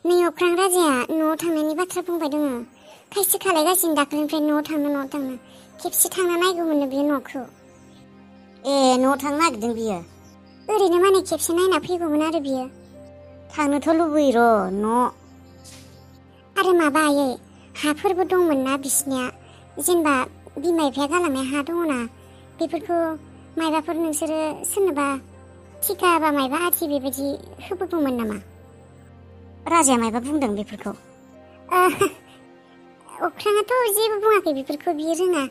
नै अख्रां राजाया न'आव थांनायनि बाथ्रा बुंबाय दङ। खायसे खालायगासिनो दाख्लैनिफ्राय न'आव थांनो खेबसे थांना नायगौमोननो बियो न'खौ। ए न'आव थांनो नागिरदों बियो? ओरैनो माने खेबसे नायना फैगौमोन आरो बियो। थांनोथ' लुबैयो र' न'। आरो माबा आयै, हाफोरबो दंमोन ना बिसिनिया, जेनेबा बिमा बिफाया गालांनाय हा दङना, बेफोरखौ मायबाफोर नोंसोरो सोरनोबा थिका बा मायबा आदि बेबायदि होबोगौमोन नामा? राजाया मायबा बुंदों बेफोरखौ? अख्राङाथ' जेबो बुङाखै बेफोरखौ, बियो रोङा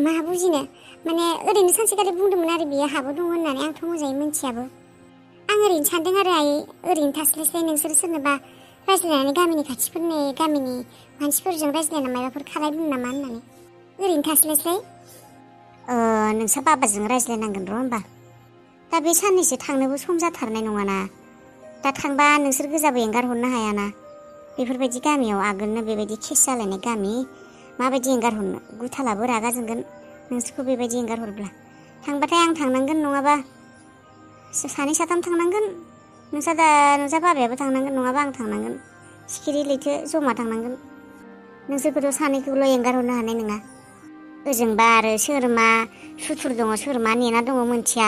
मा बुजिनो। माने ओरैनो सानसेखालि बुंदोंमोन आरो बियो हाबो दङ होननानै, आंथ' मोजाङै मिन्थियाबो। आं ओरैनो सानदों आरो आयै, ओरैनो थास्लायस्लाय नोंसोर सोरनोबा रायज्लायनानै गामिनि खाथिफोरनि गामिनि मानसिफोरजों रायज्लायना माबाफोर खालायबोनो नामा होननानै, ओरैनो थास्लायस्लाय। नोंसा बाबाजों रायज्लायनांगोन र' होमबा। दा बे साननैसो थांनोबो सम जाथारनाय नङाना। दा थांबा नोंसोर गोजाबो एंगार हरनो हायाना। बेफोरबायदि गामियाव आगोलनो बेबायदि केस जालायनाय गामि, माबायदि एंगार हरनो? गुथालाबो रागा जोंगोन नोंसोरखौ बेबायदि एंगार हरब्ला। थांबाथाय आं थांनांगोन, नङाबा सानै साथाम थांनांगोन। नोंसा बाबायाबो थांनांगोन, नङाबा आं थांनांगोन। सिखिरि लैथो जमा थांनांगोन। नोंसोरखौथ' सानैखौल' एंगार हरनो हानाय नङा। ओजोंबा आरो सोर मा सुथुर दङ, सोर मा नेना दङ मोनथिया।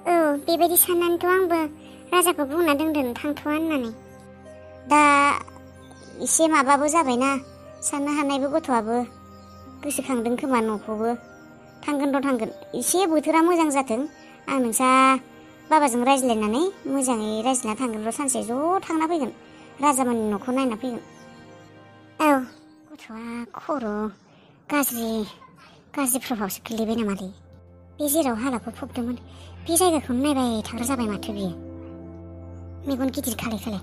औ, बेबायदि साननानैथ' आंबो राजाखौ बुंना दोनदों थांथ'वा होननानै। दा एसे माबाबो जाबायना, साननो हानायबो गथ'आबो गोसोखांदों खोमा न'खौबो। थांगोन र' थांगोन, एसे बोथोरा मोजां जाथों। आं नोंसा बाबाजों रायज्लायनानै मोजाङै रायज्लायना थांगोन र'। सानसे ज' थांना फैगोन, राजामोननि न'खौ नायना फैगोन। औ, गथ'आ खर' गाज्रि प्रभाबसो गोलैबाय नामालै? बे जेराव हालाखौ फबदोंमोन बे जायगाखौनो नायबाय थाग्रा जाबाय माथो बियो। मेगन गिदिर खाले खाले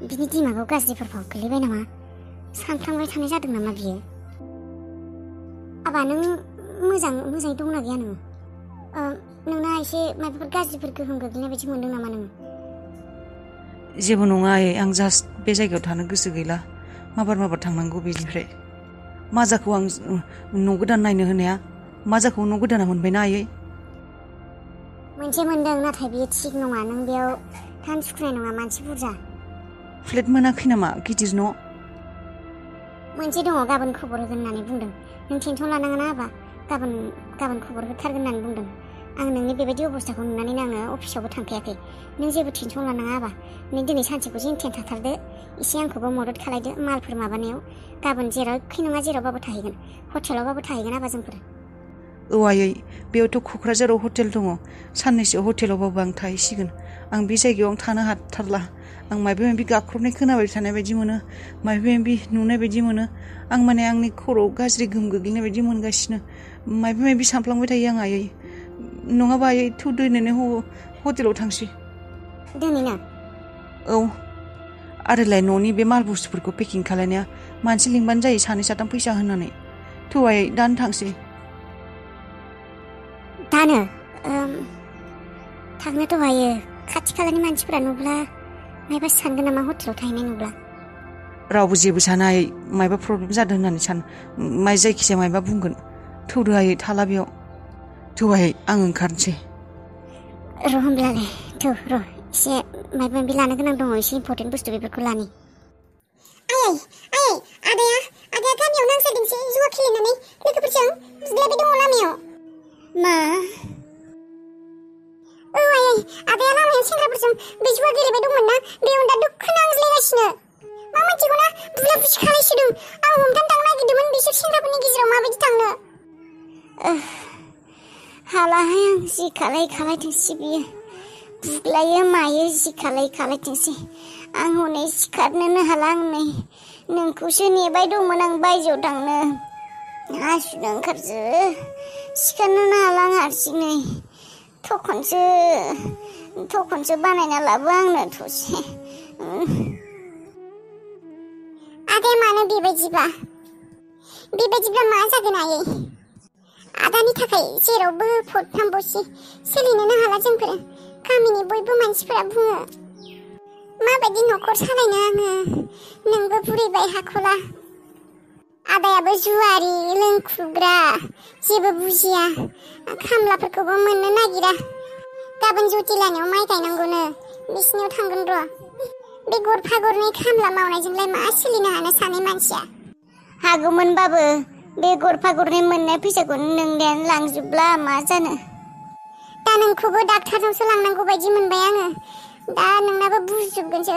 बिनि दिमागाव गाज्रि प्रभाब गोलैबाय नामा? सानफ्लांबाय थानाय जादों नामा बियो? आबा, नों मोजाङै दंना गैया नोङो? नोंना एसे माबाफोर गाज्रिफोर गोहोम गोग्लैनाय बायदि मोनदों नामा नोङो? जेबो नङा आयै, आं जास्ट बे जायगायाव थानो गोसो गैला। माबार थांनांगौ बेनिफ्राय। माजाखौ आं न' गोदान नायनो होनाया, माजाखौ न' गोदाना मोनबायना आयै? मोनसे मोनदों, नाथाय बेयो थिग नङा। नों बेयाव थानो सुखुनाय नङा, मानसि बुरजा। फ्लेट मोनाखै नामा गिदिर न'? मोनसे दङ, गाबोन खबर होगोन होननानै बुंदों। नों टेनसन लानाङा आबा, गाबोन खबर होथारगोन होननानै बुंदों। आं नोंनि बेबायदि अबस्थाखौ नुनानै आङो अफिसावबो थांखायाखै। नों जेबो टेनसन लानाङा आबा। नों दिनै सानसेखौ जेनथेन थाथारदो, एसे आंखौबो मदद खालायदो मालफोर माबानायाव। गाबोन जेरावखि नङा जेरावबाबो थाहैगोन, हटेलावबाबो थाहैगोन आबा जोंफोर। औ आयै, बेयावथ' क'क्राझाराव हटेल दङ। साननैसो हटेलावबाबो आं थाहैसिगोन। आं बे जायगायाव थानो हाथारला। आं माबा गाख्रबनाय खोनाबाय थानाय बायदि मोनो, माबा नुनाय बायदि मोनो। आं माने आंनि खर'आव गाज्रि गोहोम गोग्लैनाय बायदि मोनगासिनो। माबा सानफ्लांबाय थायो आं आयै। नङाबा आयै, थौ दिनैनो हटेलाव थांसै। दिनैनो? औ, आरोलाय न'नि बे माल बुस्थुफोरखौ पेकिं खालायनाया मानसि लिंबानो जायो, सानै साथाम फैसा होनानै। थौ आयै, दानो थांसै। दानो? थांनोथ' हायो। खाथि खालानि मानसिफोरा नुब्ला मायबा सानगोन नामा हटेलाव थाहैनाय नुब्ला? रावबो जेबो साना आयै, मायबा प्रब्लेम जादों होननानै जायखिजाया मायबा बुंगोन। थौदो आयै, थाला बेयाव। थौ आयै, आं ओंखारनोसै। र' होमब्लालाय, र' एसे माबा लानो गोनां दङ, एसे इम्पर्टेन्ट बुस्थु, बेफोरखौ लानि। आयै, आदाया गामियाव नांसारदोंसै जुवा खेलेनानै लोगोफोरजों बुज्लायबाय दङ लामायाव। मा? औ आयै, आदाया लामायाव सेंग्राफोरजों बे जुवा गेलेबाय दंमोन ना, बेयाव दा दोखखो नांज्लायगासिनो। मा मिथिगौना, बुला बुसि खालायसोदों। आं हमथानो थांनो नागिरदोंमोन, बिसोर सेंग्राफोरनि गेजेराव माबायदि थांनो? हालाहाय आं, जि खालायथोंसै बियो। बुग्लायो मायो, जि खालायथोंसै। आं हनै सिखारनोनो हाला। आं नै नोंखौसो नेबाय दंमोन आं बायजोआव थांनो। हासुनो ओंखारसो, सिखारनोनो हाला आं हारसिङै। थखनसो बानायना लाबो आंनो थसे। आदाया मानो बेबायदिब्ला मा जागोन आयै? आदानि थाखाय जेरावबो फथामबसि सोलिनोनो हाला जोंफोर। गामिनि बयबो मानसिफोरा बुङो, माबायदि न'खर सालायनो आङो, नोंबो बुरैबाय हाख'ला। आदायाबो जुवारि, लोंख्रुग्रा, जेबो बुजिया, खामलाफोरखौबो मोननो नागिरा। गाबोन जुथिलानियाव माइ गायनांगौनो, बिसिनियाव थांगोन र'। बे गरफा गरनै खामला मावनायजोंलाय मा सोलिनो हानो सानै मानसिया? हागौमोनबाबो बे गरफा गरनै मोननाय फैसाखौ नोंनियानो लांजोबब्ला मा जानो? दा नोंखौबो डाक्टारनावसो लांनांगौ बायदि मोनबाय आङो। दा नोंनाबो बुजोबगोनसो।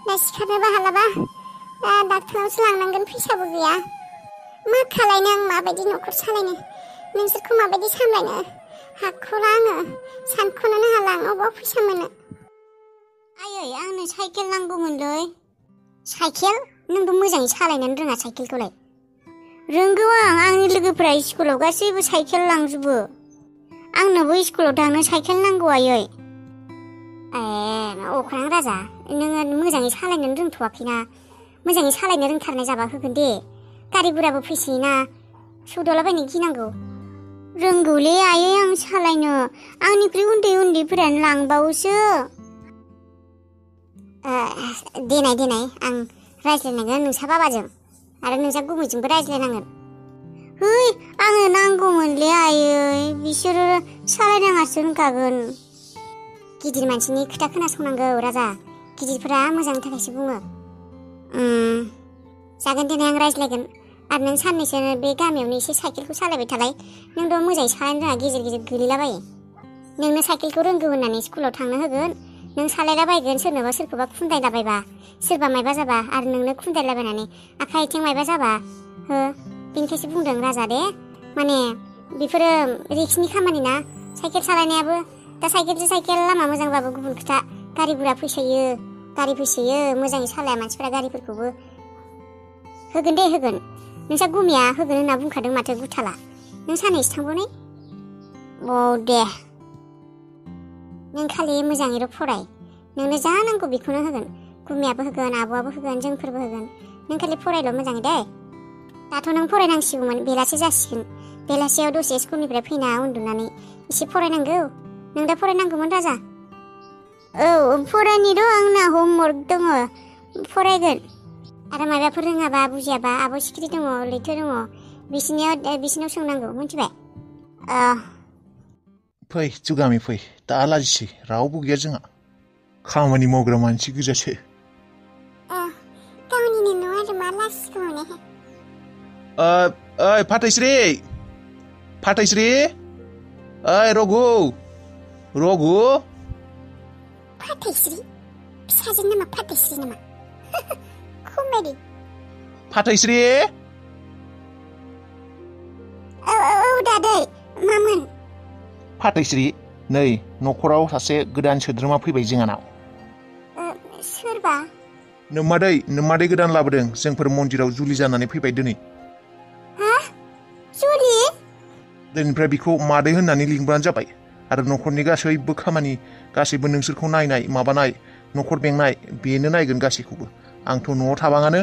दा सिखारनोबो हालाबा दा डाक्टारनावसो लांनांगोन, फैसाबो गैया। मा खालायनो आं, माबायदि न'खर सालायनो, नोंसोरखौ माबायदि सामलायनो हाख'ला आङो। सानख'नोनो हाला आं अबाव फैसा मोनो। आयै आंनो साइकेल नांगौमोनलै। साइकेल? नोंबो मोजाङै सालायनोनो रोङा साइकेलखौलाय? रोंगौ आंनि लोगोफोरा स्कुलाव गासैबो साइकेल लांजोबो। आंनोबो स्कुलाव थांनो साइकेल नांगौ आयै। अख्रां राजा, नोङो मोजाङै सालायनो रोंथ'वाखैना। मोजाङै सालायनो रोंथारनाय जाबा होगोन दे। गारि गुराबो फैसोयोना, सौदावलाबायनो गिनांगौ। रोंगौलै आयै आं सालायनो। आंनिख्रुइ उन्दै उन्दैफोरानो लांबावोसो। देनाय आं रायज्लायनांगोन नोंसा बाबाजों आरो नोंसा गुमैजोंबो रायज्लायनांगोन। है आंनो नांगौमोनलै आयै, बिसोरो सालायनाङासो होनखागोन। गिदिर मानसिनि खोथा खोनासंनांगौ राजा। गिदिरफोरा मोजांनि थाखायसो बुङो। जागोन दे, आं रायज्लायगोन। आरो नों साननैसो बे गामियावनो एसे साइकेलखौ सालायबाय थालाय। नोंथ' मोजाङै सालायनो रोङा, गेजेर गेजेर गोलैलाबायो। नोंनो साइकेलखौ रोंगौ होननानै स्कुलाव थांनो होगोन, नों सालायलाबायगोन। सोरनोबा सोरखौबा खुन्दायलाबायबा, सोरबा मायबा जाबा आरो नोंनो खुन्दायलाबायनानै आखाइ आथिं मायबा जाबा हो। बेनिखायसो बुंदों राजा दे, माने बेफोरो रिक्सनि खामानि ना साइकेल सालायनायाबो। दा साइकेलजों साइकेल, लामा मोजांबाबो गुबुन खोथा। गारि गुरा फैसोयो, मोजाङै सालाया मानसिफ्रा गारिफोरखौबो। होगोन दे होगोन। नोंसा गुमिया होगोन होनना बुंखादों माथो, गुथाला। नों सानैसो थांबावनाय। दे। नों खालि मोजाङैल' फराय। नोंनो जा नांगौ बेखौनो होगोन। गुमियाबो होगोन, आब'आबो होगोन, जोंफोरबो होगोन। नों खालि फरायल' मोजाङै दे। दाथ' नों फरायनांसिगौमोन, बेलासे जासिगोन। बेलासेयाव दसे स्कुलनिफ्राय फैना उन्दुनानै एसे फरायनांगौ। नों दा फरायनांगौमोन राजा। फरायनो र', आंना हमवर्क दङ, फरायगोन। आरो माबाफोर रोङाबा बुजियाबा आब' सिखिरि दङ, लैथो दङ, बिसिनाव सोंनांगौ, मिथिबाय? फै जुगामि फै, दा लाजिसै, रावबो गैया जोंहा। खामानि मावग्रा मानसि गोजासो। गावनिनो न' आरो मा लाजिखौ मोनो। ओइ फाथैस्रि, ओइ रघु। फाथैस्रि? फिसाजो नामा फाथैस्रि नामा? कमेडि। फाथैस्रि? औ दादै, मामोन? फाथैस्रि, नै न'खराव सासे गोदान सोद्रोमा फैबाय जोंहानाव। सोरबा? नोम्मादै गोदान लाबोदों। जोंफोर मन्दिराव जुलि जानानै फैबाय दिनै। हा? जुलि? दिनैनिफ्राय बिखौ मादै होननानै लिंबानो जाबाय। आरो न'खरनि गासैबो खामानि, गासैबो नोंसोरखौ नायनाय, माबानाय, न'खर बेंनाय, बेनो नायगोन गासैखौबो। आंथ' न'आव थाबाङानो।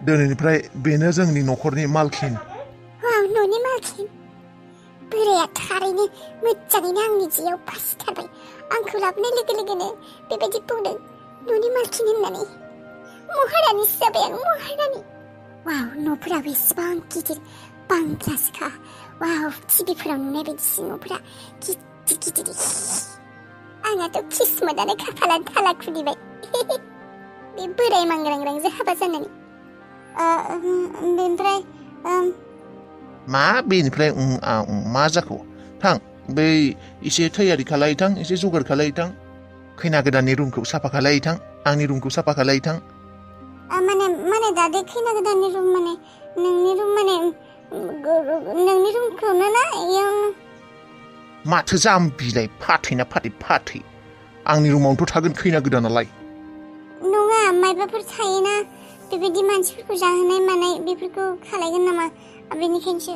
दिनैनिफ्राय बेनो जोंनि न'खरनि मालखिन। न'नि मालखिन? बोराया थारैनो मोजाङैनो आंनि जियाव फासिथारबाय। आंखौ लाबोनाय लोगो लोगोनो बेबायदि बुंदों, न'नि मालखिन होननानै। महारानिसो जाबाय आं, महारानि। न'फोराबो एसेबां गिदिर, बांग्लासोखा। टिभिफोराव नुनाय बायदिसो न'फोरा, गिदिर। आंहाथ' किस्मतआनो, खाफालानो थाला खुलिबाय। बे बोराय मांग्रांग्रांजों हाबा जानानै। बेनिफ्राय मा बेनिफ्राय मा जाखो? थां बै एसे तैयारि खालायथां, एसे जगार खालायथां। खैना गोदाननि रुमखौ साफा खालायथां, आंनि रुमखौ साफा खालायथां। माने दादे खैना गोदाननि रुम माने नोंनि रुम माने नोंनि रुमखौनो ना इयावनो? माथो जाम्बिलाय, फाथैना फाथै। आंनि रुमावनोथ' थागोन खैना गोदानालाय। नङा, मायबाफोर थायोना बेबायदि मानसिफोरखौ जाहोनाय मानाय, बेफोरखौ खालायगोन नामा? बेनिखायनोसो।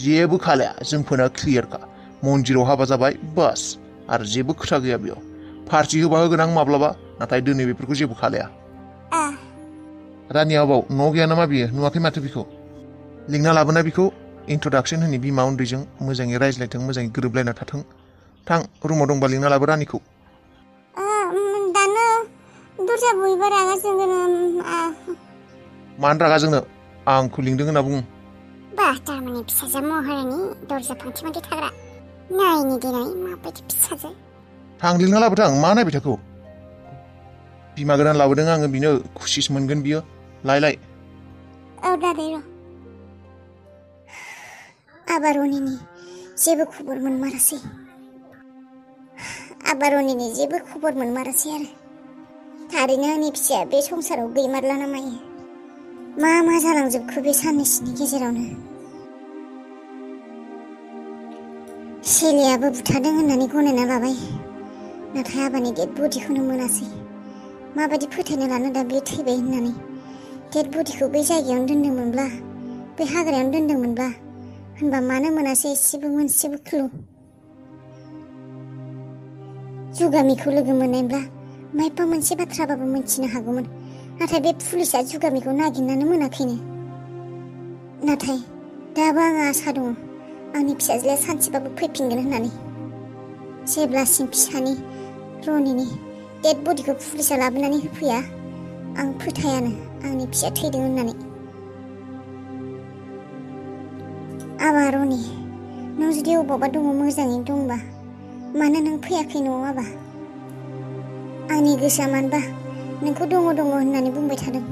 जेबो खालाया, जोंफोरना क्लियारखा। मन्दिराव हाबा जाबाय बास, आरो जेबो खोथा गैया बेयाव। पार्टि होबा होगोन आं माब्लाबा, नाथाय दिनै बेफोरखौ जेबो खालाया। रानिया अबाव? न' गैया नामा बियो? नुवाखै माथो बिखौ। लिंना लाबोना बिखौ इन्ट्रडाक्सन होनि, बिमा उन्दैजों मोजाङै रायज्लायथों, मोजाङै गोरोबलायना थाथों। थां, रुमाव दंबा लिंना लाबो रानिखौ। दानो दरजा बुयोबा रागा जोंगोन। मानो रागा जोंनो? आंखौ लिंदों होनना बुं। थारमाने फिसाजो महारानि दरजा फांथे थाग्रा। नायनि देनाय माबायदि फिसाजो। थां, लिंना लाबो थां, मा नायबाय थाखो? बिमा गोदान लाबोदों आङो बिनो खुसिसो मोनगोन बियो लाय औ दादै र' आबारनिनि जेबो खबर मोनमारासै आरो थारैनो आंनि फिसाया बे संसाराव गैमारला ना मायो मा जालांजोबखो बे साननैसोनि गेजेरावनो सेलियाबो बुथारदों होननानै गनायना लाबाय नाथाय आबानि डेड बडिखौनो मोनासै माबायदि फोथायना लानो दा बे थैबाय होननानै डेड बडिखौ बै जायगायावनो दोनदोंमोनब्ला बै हाग्रायावनो दोनदोंमोनब्ला होनबा मानो मोनासै एसेबो मोनसेबो क्लु जुगामिखौ लोगो मोननायब्ला मायबा मोनसे बाथ्राबाबो मोनथिनो हागौमोन नाथाय बे पुलिसआ जुगामिखौ नागिरनानै मोनाखैनो नाथाय दाबो आंहा आसा दङ आंनि फिसाज्लाया सानसेबाबो फैफिनगोन होननानै जेब्लासिम फिसानि रनिनि डेड बडिखौ पुलिसआ लाबोनानै होफैया आं फोथायानो आंनि फिसाया थैदों होननानै आबा रनि नों जुदि अबावबा दङ मोजाङैनो दंबा मानो नों फैयाखै न'आव आबा आंनि गोसोआ मानोबा नोंखौ दङ होननानै बुंबाय थादों